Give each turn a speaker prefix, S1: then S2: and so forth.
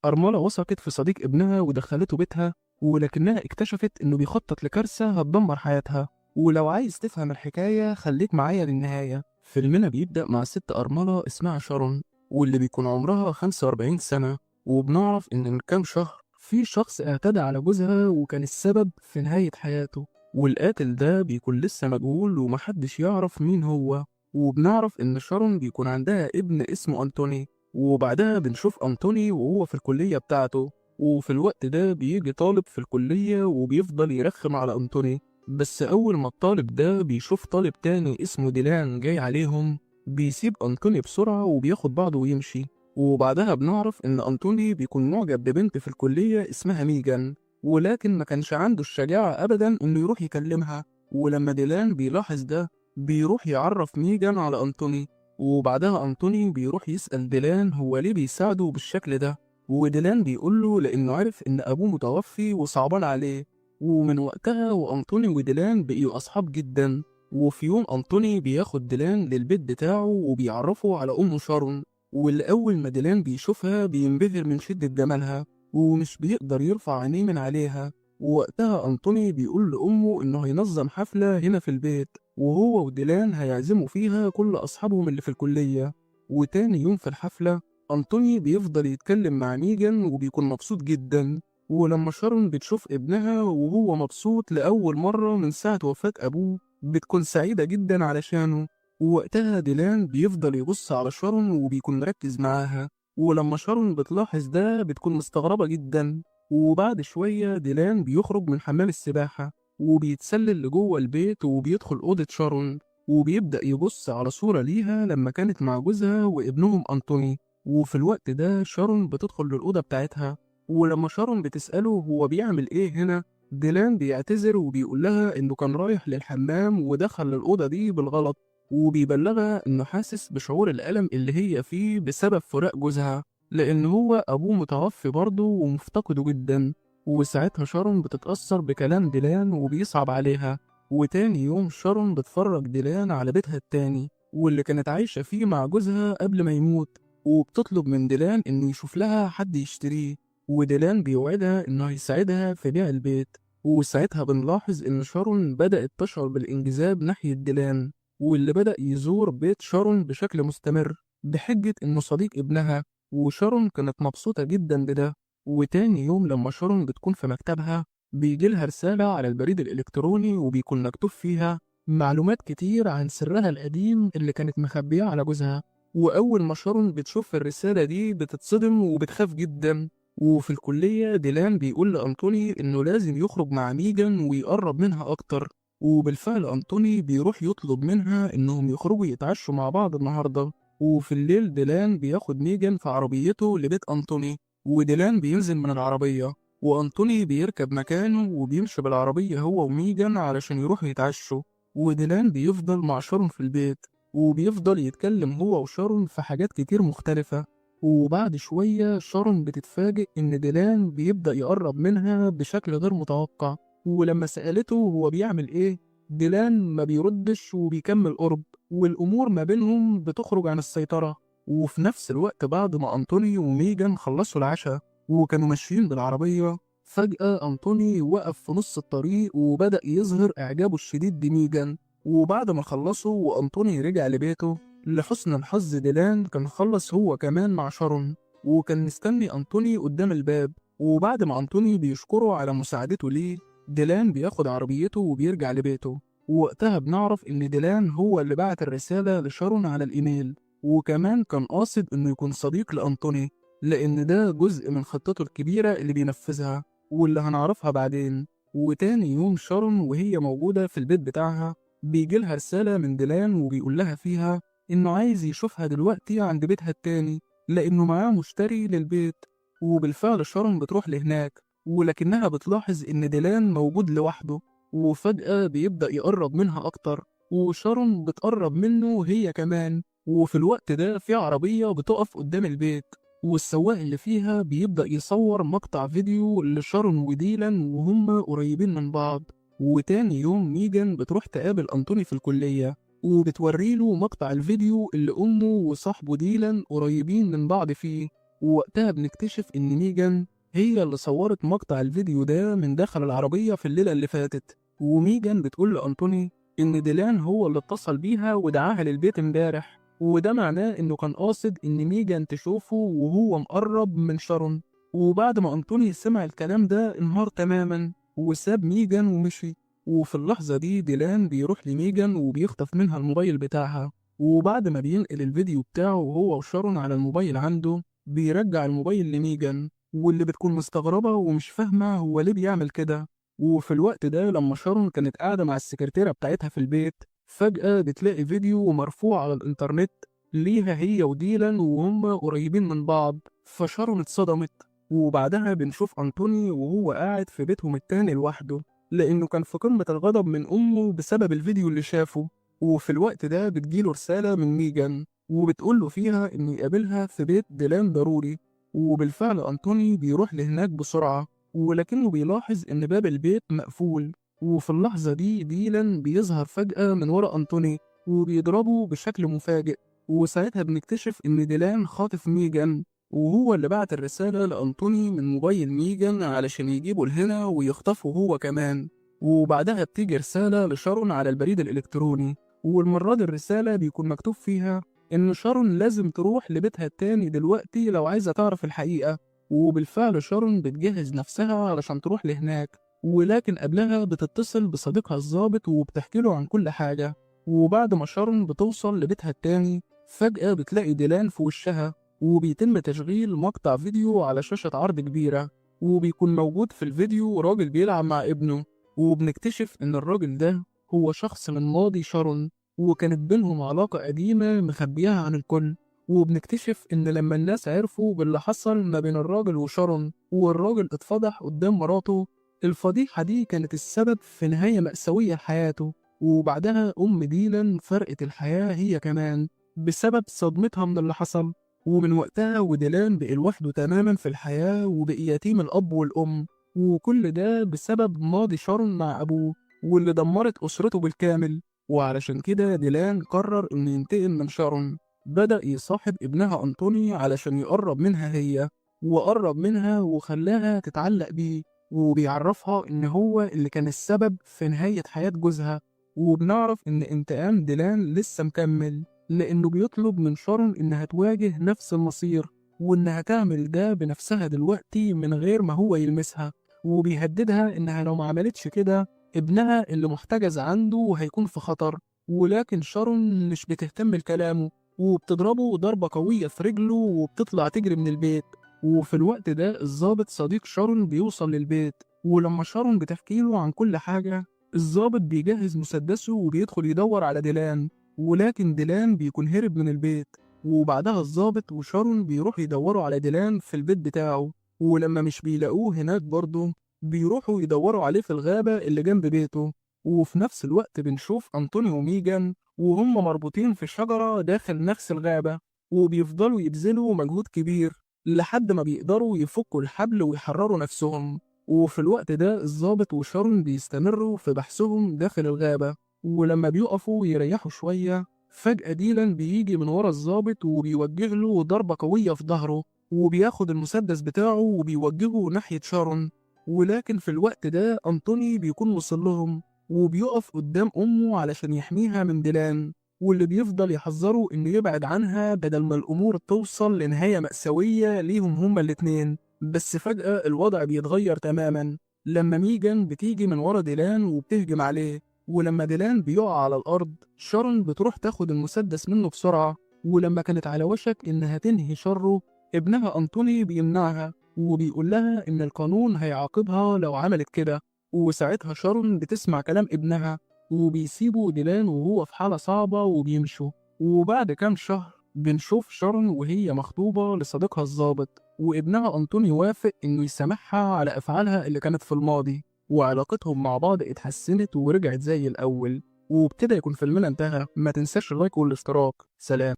S1: أرملة وثقت في صديق ابنها ودخلته بيتها، ولكنها اكتشفت إنه بيخطط لكارثة هتدمر حياتها. ولو عايز تفهم الحكاية خليك معايا للنهاية. فيلمنا بيبدأ مع ست أرملة اسمها شارون، واللي بيكون عمرها 45 سنة، وبنعرف إن من كام شهر في شخص اعتدى على جوزها وكان السبب في نهاية حياته، والقاتل ده بيكون لسه مجهول ومحدش يعرف مين هو. وبنعرف إن شارون بيكون عندها ابن اسمه أنتوني، وبعدها بنشوف أنتوني وهو في الكلية بتاعته. وفي الوقت ده بيجي طالب في الكلية وبيفضل يرخم على أنتوني، بس أول ما الطالب ده بيشوف طالب تاني اسمه ديلان جاي عليهم بيسيب أنتوني بسرعة وبياخد بعضه ويمشي. وبعدها بنعرف إن أنتوني بيكون معجب ببنت في الكلية اسمها ميجان، ولكن ما كانش عنده الشجاعة أبدا إنه يروح يكلمها. ولما ديلان بيلاحظ ده بيروح يعرف ميجان على أنتوني، وبعدها أنتوني بيروح يسأل ديلان هو ليه بيساعده بالشكل ده، وديلان بيقوله لأنه عرف إن أبوه متوفي وصعبان عليه. ومن وقتها وأنتوني وديلان بقيوا أصحاب جدا. وفي يوم أنتوني بياخد ديلان للبيت بتاعه وبيعرفه على أمه شارون، واللي أول ما ديلان بيشوفها بينبهر من شدة جمالها ومش بيقدر يرفع عينيه من عليها. ووقتها أنتوني بيقول لأمه إنه هينظم حفلة هنا في البيت، وهو وديلان هيعزموا فيها كل أصحابهم اللي في الكلية. وتاني يوم في الحفلة أنتوني بيفضل يتكلم مع ميجان وبيكون مبسوط جدا. ولما شارون بتشوف ابنها وهو مبسوط لأول مرة من ساعة وفاة أبوه بتكون سعيدة جدا علشانه. ووقتها ديلان بيفضل يبص على شارون وبيكون مركز معاها، ولما شارون بتلاحظ ده بتكون مستغربة جدا. وبعد شوية ديلان بيخرج من حمام السباحة وبيتسلل لجوه البيت وبيدخل أوضة شارون، وبيبدأ يبص على صورة ليها لما كانت مع جوزها وابنهم أنتوني. وفي الوقت ده شارون بتدخل للأوضة بتاعتها، ولما شارون بتسأله هو بيعمل إيه هنا، ديلان بيعتذر وبيقول لها إنه كان رايح للحمام ودخل للأوضة دي بالغلط، وبيبلغها إنه حاسس بشعور الألم اللي هي فيه بسبب فراق جوزها، لأن هو أبوه متوفي برضه ومفتقده جدا. وساعتها شارون بتتأثر بكلام ديلان وبيصعب عليها. وتاني يوم شارون بتفرج ديلان على بيتها التاني واللي كانت عايشة فيه مع جوزها قبل ما يموت، وبتطلب من ديلان إنه يشوف لها حد يشتريه، وديلان بيوعدها إنه هيساعدها في بيع البيت. وساعتها بنلاحظ إن شارون بدأت تشعر بالانجذاب ناحية ديلان، واللي بدأ يزور بيت شارون بشكل مستمر بحجة إنه صديق ابنها، وشارون كانت مبسوطة جدا بده. وتاني يوم لما شارون بتكون في مكتبها بيجيلها رسالة على البريد الإلكتروني وبيكون مكتوب فيها معلومات كتير عن سرها القديم اللي كانت مخبياه على جوزها. وأول ما شارون بتشوف الرسالة دي بتتصدم وبتخاف جدا. وفي الكلية ديلان بيقول لأنتوني إنه لازم يخرج مع ميجان ويقرب منها أكتر، وبالفعل أنتوني بيروح يطلب منها إنهم يخرجوا يتعشوا مع بعض النهاردة. وفي الليل ديلان بياخد ميجان في عربيته لبيت أنتوني، وديلان بينزل من العربية وأنتوني بيركب مكانه وبيمشي بالعربية هو وميجان علشان يروحوا يتعشوا. وديلان بيفضل مع شارون في البيت وبيفضل يتكلم هو وشارون في حاجات كتير مختلفة. وبعد شوية شارون بتتفاجئ إن ديلان بيبدأ يقرب منها بشكل غير متوقع، ولما سألته هو بيعمل إيه ديلان ما بيردش وبيكمل قرب، والأمور ما بينهم بتخرج عن السيطرة. وفي نفس الوقت بعد ما أنتوني وميجان خلصوا العشاء وكانوا ماشيين بالعربية، فجأة أنتوني وقف في نص الطريق وبدأ يظهر إعجابه الشديد بميجان. وبعد ما خلصوا وأنتوني رجع لبيته، لحسن الحظ ديلان كان خلص هو كمان مع شارون وكان مستني أنتوني قدام الباب. وبعد ما أنتوني بيشكره على مساعدته ليه، ديلان بياخد عربيته وبيرجع لبيته. ووقتها بنعرف إن ديلان هو اللي بعت الرسالة لشارون على الإيميل، وكمان كان قاصد إنه يكون صديق لأنتوني لأن ده جزء من خطته الكبيرة اللي بينفذها واللي هنعرفها بعدين. وتاني يوم شارون وهي موجودة في البيت بتاعها بيجيلها رسالة من ديلان وبيقول لها فيها إنه عايز يشوفها دلوقتي عند بيتها التاني لأنه معاه مشتري للبيت. وبالفعل شارون بتروح لهناك، ولكنها بتلاحظ إن ديلان موجود لوحده، وفجأة بيبدأ يقرب منها أكتر وشارون بتقرب منه هي كمان. وفي الوقت ده في عربية بتقف قدام البيت، والسواق اللي فيها بيبدأ يصور مقطع فيديو لشارون وديلان وهم قريبين من بعض. وتاني يوم ميجان بتروح تقابل أنتوني في الكلية وبتوريله مقطع الفيديو اللي أمه وصاحبه ديلان قريبين من بعض فيه. ووقتها بنكتشف إن ميجان هي اللي صورت مقطع الفيديو ده من داخل العربية في الليلة اللي فاتت. وميجان بتقول لأنطوني إن ديلان هو اللي اتصل بيها ودعاها للبيت امبارح، وده معناه إنه كان قاصد إن ميجان تشوفه وهو مقرب من شارون. وبعد ما أنطوني سمع الكلام ده انهار تماما وساب ميجان ومشي. وفي اللحظة دي ديلان بيروح لميجان وبيخطف منها الموبايل بتاعها، وبعد ما بينقل الفيديو بتاعه وهو وشارون على الموبايل عنده بيرجع الموبايل لميجان، واللي بتكون مستغربة ومش فاهمة هو ليه بيعمل كده. وفي الوقت ده لما شارون كانت قاعدة مع السكرتيرة بتاعتها في البيت، فجأة بتلاقي فيديو مرفوع على الإنترنت ليها هي وديلان وهم قريبين من بعض، فشارون اتصدمت. وبعدها بنشوف أنطوني وهو قاعد في بيتهم التاني لوحده، لأنه كان في قمة الغضب من أمه بسبب الفيديو اللي شافه. وفي الوقت ده بتجيله رسالة من ميجان وبتقوله فيها إنه يقابلها في بيت ديلان ضروري. وبالفعل أنطوني بيروح لهناك بسرعة، ولكنه بيلاحظ إن باب البيت مقفول. وفي اللحظة دي ديلان بيظهر فجأة من ورا أنطوني وبيضربه بشكل مفاجئ. وساعتها بنكتشف إن ديلان خاطف ميجان، وهو اللي بعت الرسالة لأنطوني من موبايل ميجان علشان يجيبه لهنا ويخطفه هو كمان. وبعدها بتيجي رسالة لشارون على البريد الإلكتروني، والمرة دي الرسالة بيكون مكتوب فيها إن شارون لازم تروح لبيتها التاني دلوقتي لو عايزة تعرف الحقيقة. وبالفعل شارون بتجهز نفسها علشان تروح لهناك، ولكن قبلها بتتصل بصديقها الضابط وبتحكي له عن كل حاجة. وبعد ما شارون بتوصل لبيتها التاني فجأة بتلاقي ديلان في وشها، وبيتم تشغيل مقطع فيديو على شاشة عرض كبيرة، وبيكون موجود في الفيديو راجل بيلعب مع ابنه. وبنكتشف إن الراجل ده هو شخص من ماضي شارون، وكانت بينهم علاقة قديمة مخبيها عن الكل. وبنكتشف إن لما الناس عرفوا باللي حصل ما بين الراجل وشارون والراجل اتفضح قدام مراته، الفضيحة دي كانت السبب في نهاية مأساوية لحياته. وبعدها أم ديلان فرقت الحياة هي كمان بسبب صدمتها من اللي حصل. ومن وقتها وديلان بقي لوحده تماما في الحياة وبقي يتيم الأب والأم، وكل ده بسبب ماضي شارون مع أبوه واللي دمرت أسرته بالكامل. وعلشان كده ديلان قرر إنه ينتقم من شارون. بدأ يصاحب ابنها أنطوني علشان يقرب منها هي، وقرب منها وخلاها تتعلق بيه، وبيعرفها إن هو اللي كان السبب في نهاية حياة جوزها. وبنعرف إن انتقام ديلان لسه مكمل، لأنه بيطلب من شارون إنها تواجه نفس المصير، وإنها تعمل ده بنفسها دلوقتي من غير ما هو يلمسها. وبيهددها إنها لو ما عملتش كده ابنها اللي محتجز عنده هيكون في خطر. ولكن شارون مش بتهتم لكلامه، وبتضربه ضربة قوية في رجله وبتطلع تجري من البيت. وفي الوقت ده الضابط صديق شارون بيوصل للبيت، ولما شارون بتحكي له عن كل حاجة الضابط بيجهز مسدسه وبيدخل يدور على ديلان، ولكن ديلان بيكون هرب من البيت. وبعدها الضابط وشارون بيروحوا يدوروا على ديلان في البيت بتاعه، ولما مش بيلاقوه هناك برضه بيروحوا يدوروا عليه في الغابة اللي جنب بيته. وفي نفس الوقت بنشوف أنطونيو وميجان وهم مربوطين في شجرة داخل نفس الغابة، وبيفضلوا يبذلوا مجهود كبير لحد ما بيقدروا يفكوا الحبل ويحرروا نفسهم. وفي الوقت ده الضابط وشارون بيستمروا في بحثهم داخل الغابة، ولما بيقفوا يريحوا شوية فجأة ديلان بيجي من ورا الضابط وبيوجه له ضربة قوية في ظهره، وبياخد المسدس بتاعه وبيوجهه ناحية شارون. ولكن في الوقت ده أنطوني بيكون وصل لهم وبيقف قدام أمه علشان يحميها من ديلان، واللي بيفضل يحذره إنه يبعد عنها بدل ما الأمور توصل لنهاية مأساوية ليهم هما الاتنين. بس فجأة الوضع بيتغير تماما لما ميجان بتيجي من ورا ديلان وبتهجم عليه، ولما ديلان بيقع على الأرض شارون بتروح تاخد المسدس منه بسرعة، ولما كانت على وشك إنها تنهي شره ابنها أنطوني بيمنعها وبيقول لها إن القانون هيعاقبها لو عملت كده. وساعتها شارون بتسمع كلام ابنها وبيسيبوا ديلان وهو في حالة صعبة وبيمشوا. وبعد كام شهر بنشوف شارون وهي مخطوبة لصديقها الضابط، وابنها أنطوني وافق إنه يسامحها على أفعالها اللي كانت في الماضي، وعلاقتهم مع بعض اتحسنت ورجعت زي الأول. وبكده يكون فيلمنا انتهى. ما تنساش اللايك والاشتراك. سلام.